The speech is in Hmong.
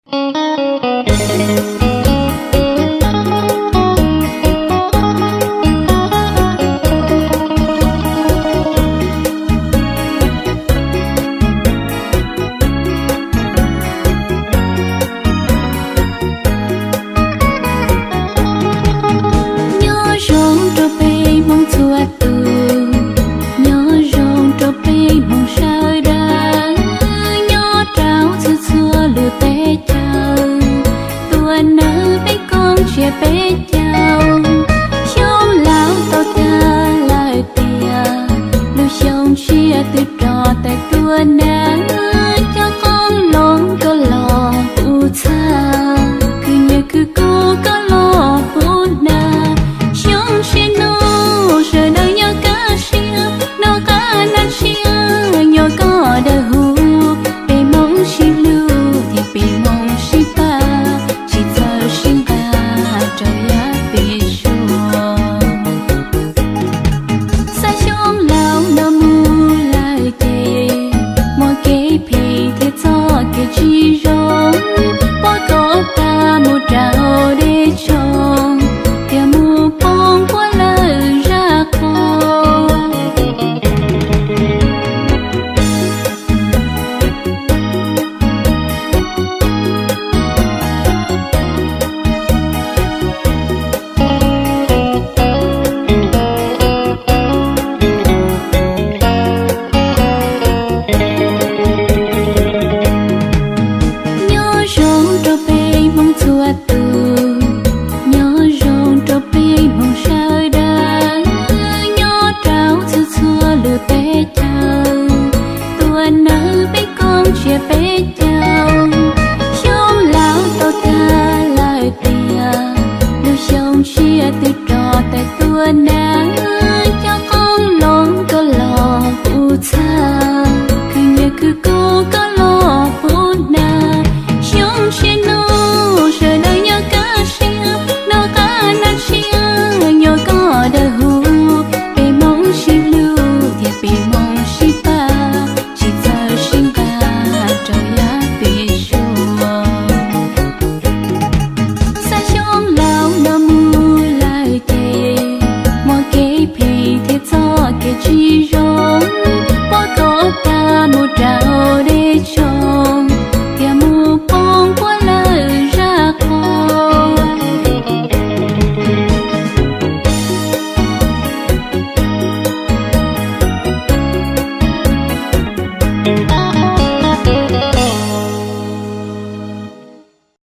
Nyob zoo rau peb Hmoob txhua tus, nyob zoo rau peb Hmoob sawv daws, nyob rau txhua txhua lub teb chaws, tuaj nawb peb koom tsiaj peb caug. Xyoo laus tau tag lawm tiag, lub xyoo tshiab twb rov tawm tuaj nawb, cov qoob loo koj los puv txhab, khwv nyiaj khwv kub koj los puv nab. Xyoo tshiab no sawv daws nyob kaj siab, noj qab noj ntshiab nyob koj dawb huv, peb Hmoob sib hlub thiab peb Hmoob sib pab, tsis txawj sib nqa rau yav pem suab. Xav xyoo laus no mus lawm ces muaj kev phem thiab txoj kev tsis zoo, pom koj tag mus rau deb tsoo,